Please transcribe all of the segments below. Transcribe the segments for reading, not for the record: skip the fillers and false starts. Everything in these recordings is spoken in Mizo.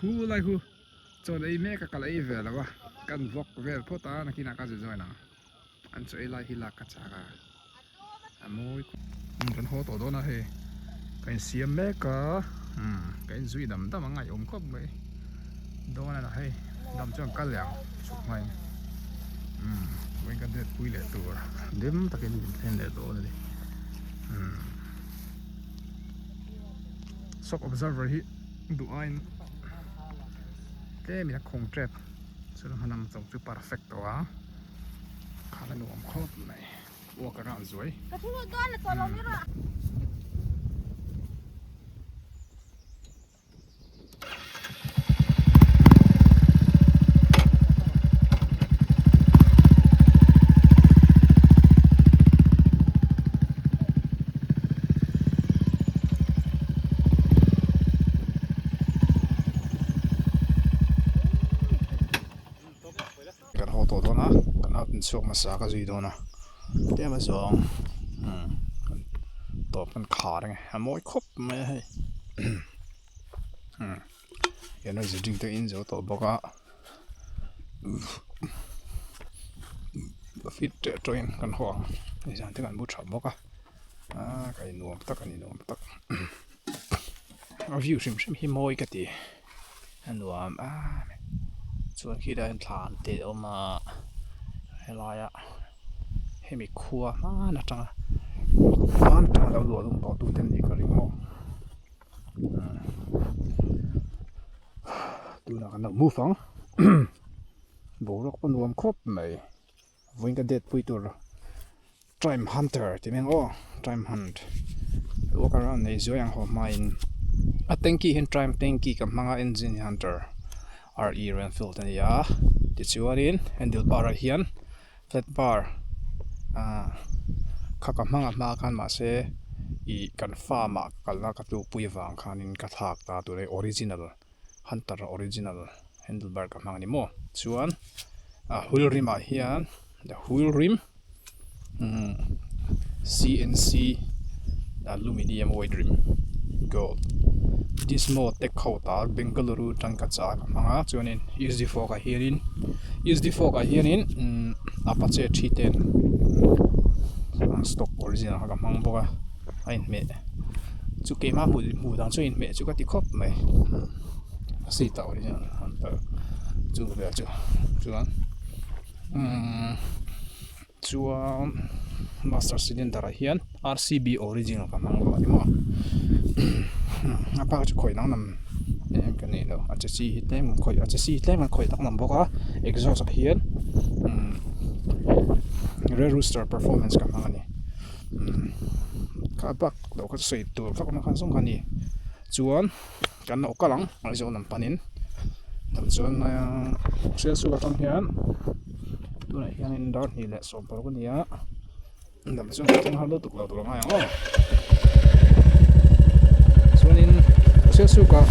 Khu lai khu chaw ei mek a ka la ei ve lo a, kan vlog vel phawt a nakinah ka zu join ang. An chaw ei lai hi lak ka chak a, a mawi khawp. Umm kan haw tawh dawn a hei, ka insiam mek a, umm ka inzui dam dam a ngaihawm khawp mai dawn a na hei dam chuan kal leh ang chhuk hmain umm vawiin ka date pui leh tur hlim takin min thlen leh dawn a ni umm shock observer hi duh aiin tlemin a khawng tep chuan hman ang chauh chu perfect tawh a khan a nuam khawp mai walk around zuai. Ka thu lut dawn la tawh lo ni rawh. Kan haw tawh dawn a, kan out inchhuak hmasa ka zui dawn a, tlem a zawng umm kan tawp kan khar ang e, a mawi khawp mai a hei umm energy drink te in zo tawh bawk a fit teh tawhin kan haw ang nizan te kan bu tha bawk a aaa ka innuam tak a ni nuam tak a view hrim hrim hi mawi ka ti a nuam em chuan khilaiah hian thlan te a awm a helaia hemi khua hman atanga hman atanga lo luah lum tawh tute an nih ka ring maw tunah kan lo move ang boruak pawh nuam khawp mai. Vawiin ka date pui tur Time Hunter tih mai ang aw Time Hunt walk around nei zuai ang haw hmain a tanky hian Time tanky ka hmang a engine Hunter RE Renfield a ni a tichuanin handle bar ah hian flat bar ah kha ka hmang a hma khan mahse ih kan farm ah kalna ka tlukpui avang khanin ka thlak ta tur a original. Hunter original handle bar ka hmang a ni maw chuan a wheel rim ah hian the wheel rim umm CNC aluminium white rim gold gizmo tech ho ta Bengaluru atang ka chah ka hmang a chuanin U Z fork ah hianin U Z fork ah hianin umm apache 310 stock original kha ka hmang bawk a. a inhmeh chu keimah hmuh hmuh dan chu a inhmeh chu ka ti khawp mai a seat ah hian an perh chu vel chu chuan umm chuan master cylinder ah hian R C B original ka hmang bawk a ni maw a bak chu khawih danglam em ka nei lo a che chi hi tlem an khawih a che chi hi tlem an khawih danglam bawk a exhaust ah hian umm red rooster performance ka hmang a ni. Kha bak loh kha sawi tur vak na kha zawng kha a ni chuan kan lo kal ang Aizawl lam panin tah chuan Sialsuk atang hian tunah hianin dar hnih leh 16 a ni a dam chuan ka thleng har lutuk lo tur a ngai ang aw chuanin Sialsuk ah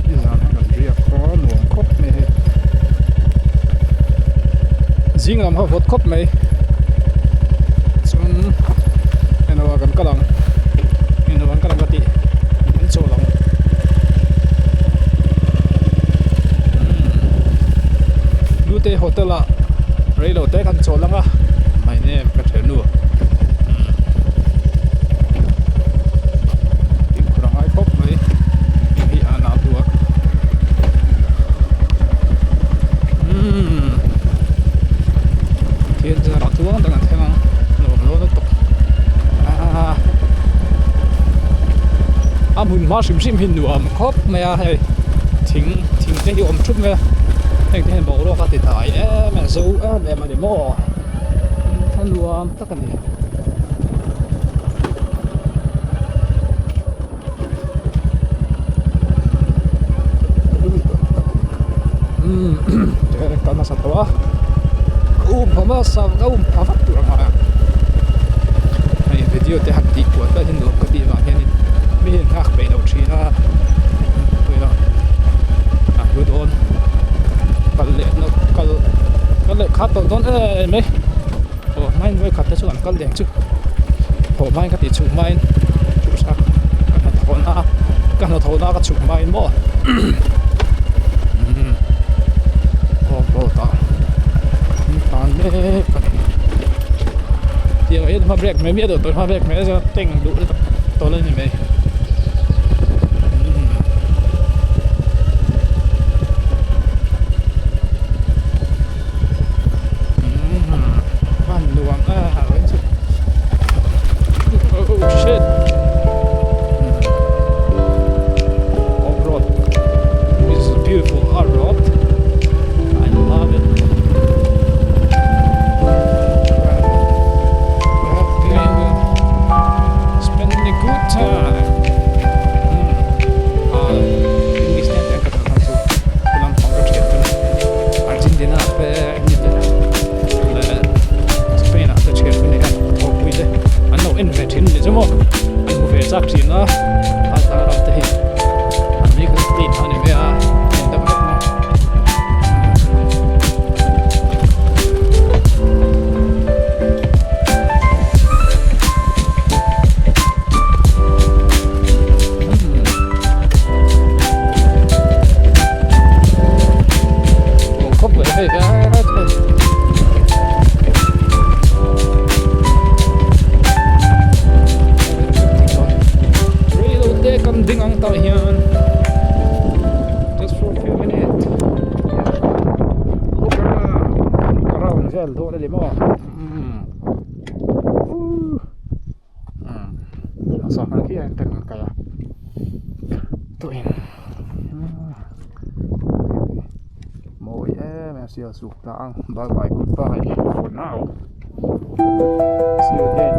nizan khan kan riak kha nuam khawp mai hei zing lam kha vawt khawp mai chuan eno ah kan kal ang eno ah kan kal ang ka tih an chawl ang Lute hotel ah reilo te kan chawl ang a my name ka thiannu fimkhur a ngai khawp mai hei a nau tu a umm thil chu rah tluang tak an thleng ang nuam lo lutuk aaa a hmun hma hrim hrim hi nuam khawp mai a hei thing thing te hi a awm thup mai a heng te hian boruak a ti dai em em zo em em a ni maw a nuam tak a ni. Ka nasa tawh a ka um pha hmasa ka um pha vak tur ang a hei video te han tih kual vel hi nuam ka tih vang hianin mi hian nghak peih lo thin a a hlu dawn kal leh kal kal leh khat tawh dawn em mai. Haw hmain vawikhat te chu an kal deng chu haw hmain ka tih chhuk hmain ka hnathawhna ka hnathawhna ka chhuk hmain maw. Off road ah an tlan mek a ni. Tiang ah hian hma brake mai miah duh tawh hma brake mai chuan tank duh lutuk tawl a ni mai. Oh shit. Off road. This is beautiful off road. I love it. Incredible. We have been spending a good time. Ah, English te ka tan chu. Lam pang ka thian chu. Argentina te England leh Spain ah te thian chu nei a thawkpui te an lo en ve thin ni chu maw an hmu ve chak thin a a tar ram te hi an ni kha state a ni mai a en deuh vek maw. Just for a few minutes. Look around. Look around vel dawn a ni maw. Sangha khi an teng kal a tuin mawi em em sial suk ta ang bye bye goodbye for now see you again.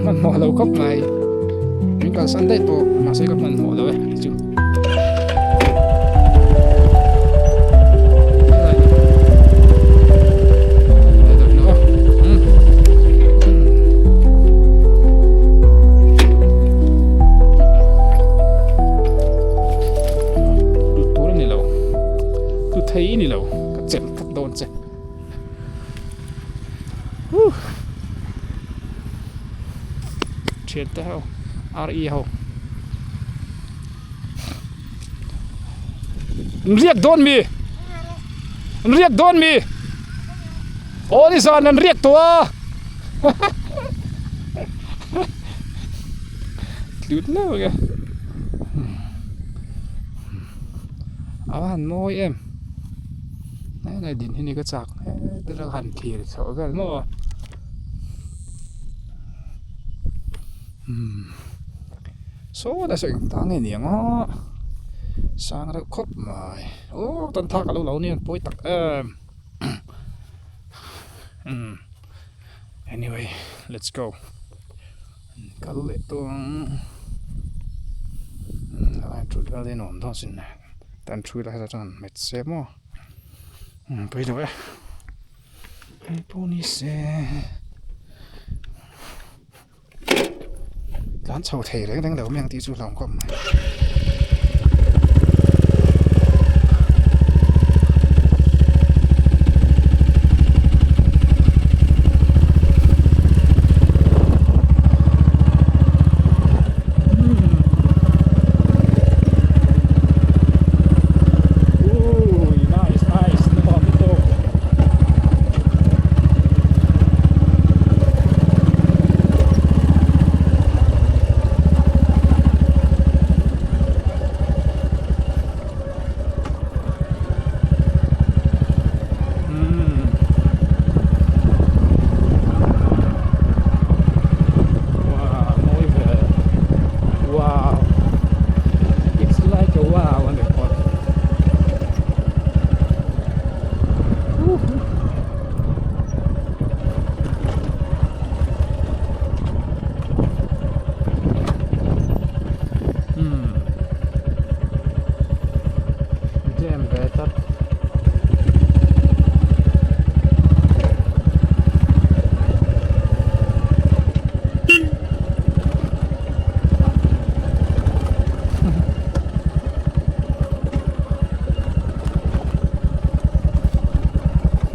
Hmanhmawh lo khawp mai min kalsan daih pawh mahse ka hmanhmawh lo e chu. Tur a ni lo tu thei ni lo ka chelh tlat dawn che thian te ho R E ho. An riak dawn mi? An riak dawn mi? Aw ni zan an riak tawh a. Tlut lo ke. A va han mawi em. Helai din hi ni ka chak he te han thlir chhoh vel maw. Saw lai saw eng ta nge niang a sang reuh khawp mai aw tan thak alo lo nia pawi tak em umm anyway let's go kal leh tawh ang helai thut vel te hi nuam dawn sin tan thu ila heta chuan hmet se maw pawi lo e hei pawh ni se. Tlan chho thei reng reng lo mai ang tih chu hlauhawm khawp mai.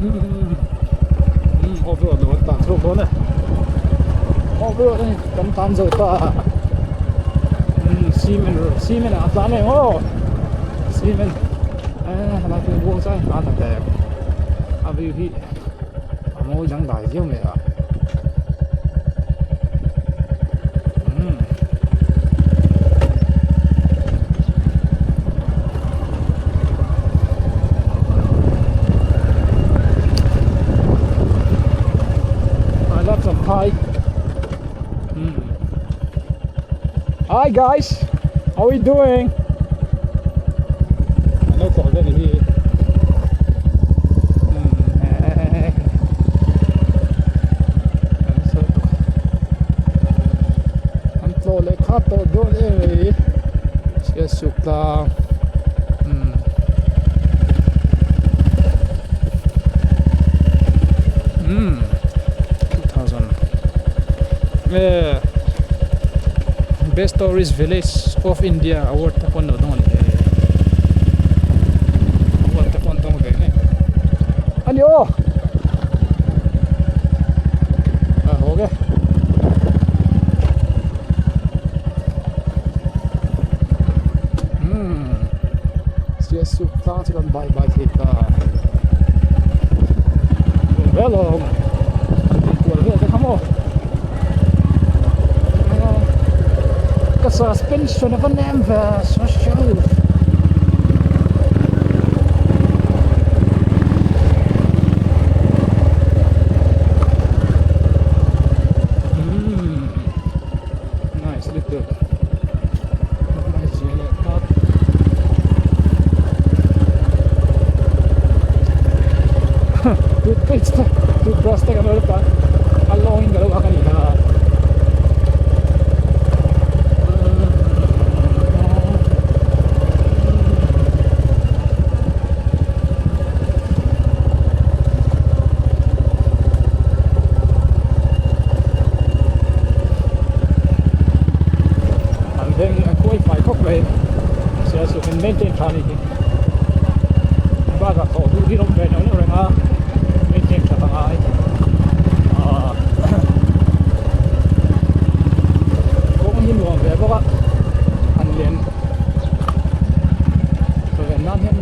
Umm off road lo an tlan chhuak dawn e off road a ni kan tlan zo ta umm cement cement ah a tlan em aw cement eh helai pawh hi buang chai a tlan ta tep a view hi a mawi dangdai viau mai a umm. I love some pie. Mm. Hi guys, how are we doing? Ano ko agad hi. An tlo leh khat tawh dawn em mai chhiat suk tlang umm umm 2000 eh best tourist village of India award te pawh an lo dawng a ni hei award te pawh an dawng ve ngei mai a ni aw. A haw ge. Hmm. Sia suk tlang chu kan bai bai thei ta. Vel awm. An tih kual vel te kha maw. Ka suspension a va nem ve social. Nice little toothpaste toothbrush te kan lo la a lawng in ka lo ak a nih kha. An veng hi a kuai fai khawp mai sia chu kan maintain tha a ni hi bakah thawh duh hi a awm ve neuh neuh reng a maintain that a ngai ahh kawng hi nuam ve bawk a han len ven nan hian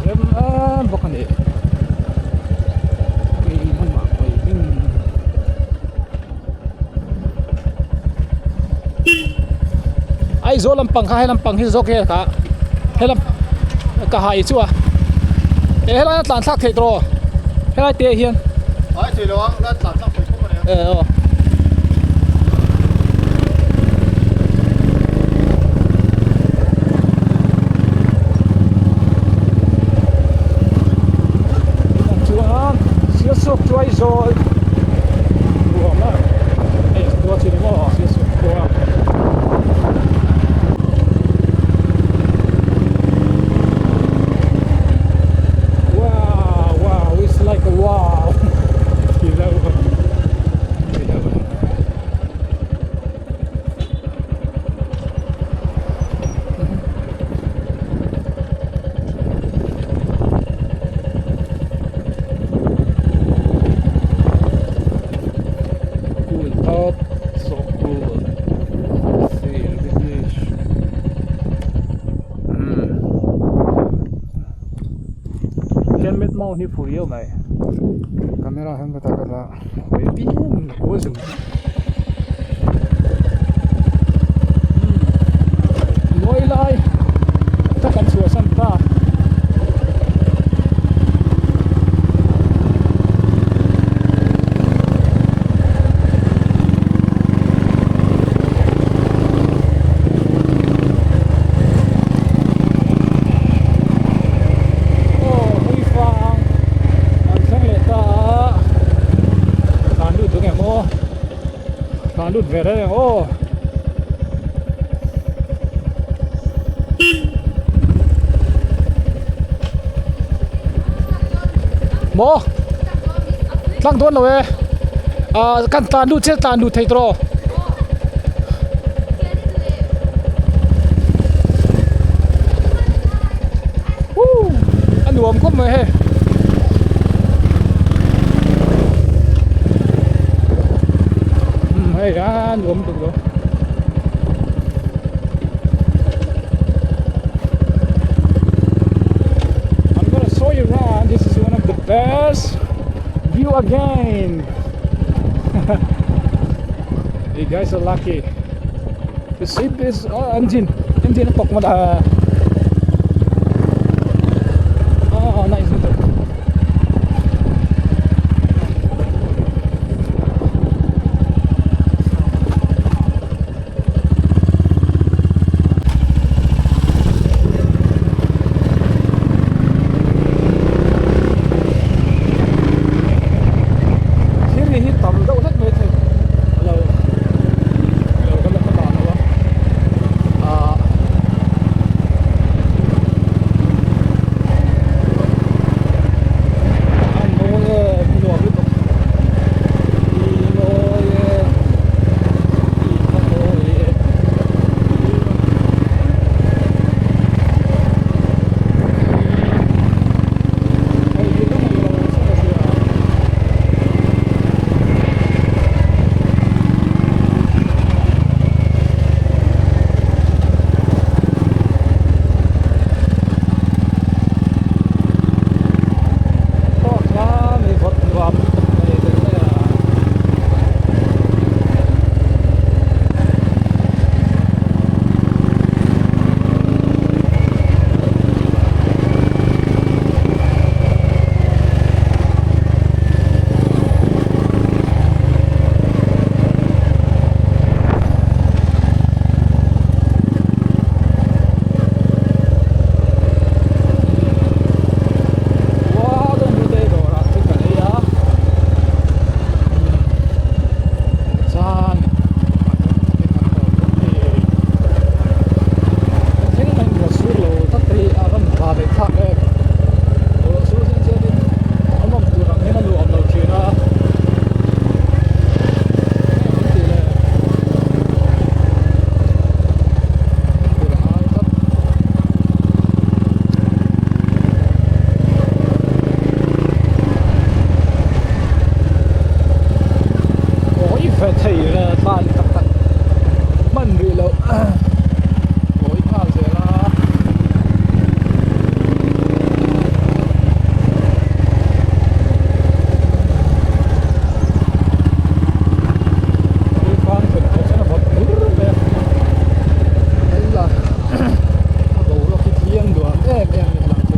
rem em bawk a ni. Aizawl lampang kha he lampang hi zawk he ka helam ka hai chu a e helai a tlan thlak theih tawh helai te ah hian ai thei lo a la tlan thlak thei khawp a nia e aw. Chuan Sialsuk chu Aizawl nuam a hei a khua chu ni maw Sialsuk khua. Wow wow it's like a wow tih deuh tih deuh. Cool top so cool see look at this hmm helmet mount hi phur viau mai camera hian ka ta ka hawi piang a zum. Ngawi lai tak an chhuahsan ta. Aw Huifang an thleng leh ta a. Tlan lut dun em aw tlan lut ve reng aw. Maw tlang dawn lo e ah kan tlan lut chiah tlan lut thei tawh. A nuam khawp mai hei. hei a nuam lutuk lo. I'm gonna show you around. This is one of the best view again. You guys are lucky to see this oh, engine. Engine tok mo da. Oh, nice lutuk. Thil hi tam deuh hlek mai thei a lo lo kan la hma lo a ah a mawi e nuam lutuk i mawi e i mawi e. Hei hi lam ang lo chuan a hria. Tawk hla mai vawt nuam lutuk mai tel mai a. Wow, don hnute dawrah thil kan ei a. Chuan thil mai ruah sur lo tak te hi a rawn va leh thlak em ruah sur zing chian in a nawm tur ang hian a nuam lo thin a enge an tih le tur a ngai tlat. Kawi ve thei le tlan tak tak hman rih loh kawi nghal zel a. Tuifang thlen tawh chuan a vawt bur mai a hela a boruak hi thiang duam em em a ni helam chu.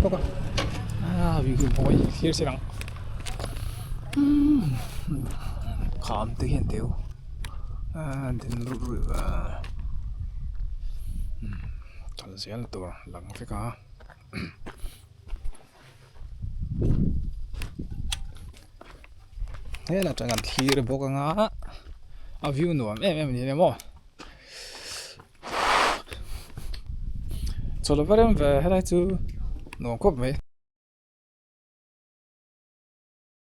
bawk a ah view hi mawi thlir sin ang kham te hian teu ah din ruih ruih a kal zel tur lang vek a. Helai atang kan thlir bawk anga a view nuam em em a ni emaw chawlh va rem ve helai chu nuam khawp mai.